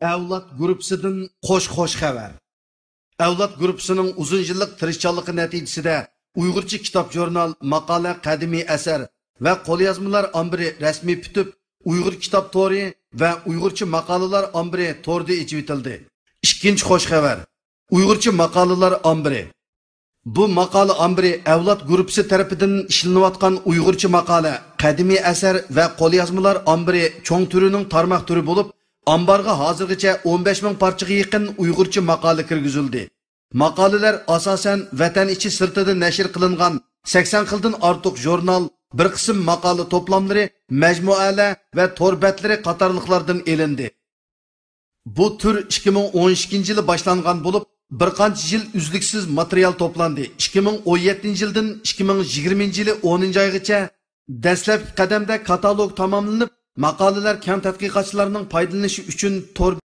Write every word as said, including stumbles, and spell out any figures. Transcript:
ئەۋلاد گۇرۇپپىسىدىن قوش خۇش خەۋەر. ئەۋلاد گۇرۇپپىسىنىڭ ئۇزۇن يىللىق تىرىشچانلىقى نەتىجىسىدە ئۇيغۇرچە كىتاب، ژۇرنال، ماقالە، قەدىمىي ئەسەر ۋە قوليازمىلار ئامبىرى رەسمىي پۈتۈپ، ئۇيغۇر كىتاب تورى ۋە ئۇيغۇرچە ماقالىلار ئامبىرى توردا ئېچىۋېتىلدى. ئىككىنچى خۇش خەۋەر. ئۇيغۇرچە ماقالىلار ئامبىرى. بۇ ماقالە ئامبىرى ئەۋلاد گۇرۇپپىسى تەرىپىدىن ئىشلىنىۋاتقان ئۇيغۇرچە ماقالە، قەدىمىي ئەسەر ۋە قوليازمىلار ئامبىرى چوڭ تۈرىنىڭ تارماق تۈرى بولۇپ، ئامبارغا ھازىرغىچە ئون بەش مىڭ پارچىغا يېقىن ئۇيغۇرچە ماقالە كىرگۈزۈلدى. ماقالىلەر ئاساسەن ۋەتەن ئىچى سىرتىدا نەشر قىلىنغان سەكسەن خىلدىن ئارتۇق ژۇرنال، بىر قىسىم ماقالە توپلاملىرى، مەجمۇئەلەر ۋە تور بەتلىرى قاتارلىقلاردىن ئېلىندى. بۇ تۈر ئىككى مىڭ ئون ئىككىنچى يىلى باشلانغان بولۇپ، بىر قانچە يىل ئۈزلۈكسىز ماتېرىيال توپلاندى. ئىككى مىڭ ئون يەتتىنچى يىلدىن ئىككى مىڭ يىگىرمىنچى يىلى ئونىنچى ئايغىچە دەسلەپكى قەدەمدە كاتالوگ تاماملىنىپ، ماقالىلەر كەڭ تەتقىقاتچىلارنىڭ پايدىلىنىشى ئۈچۈن تور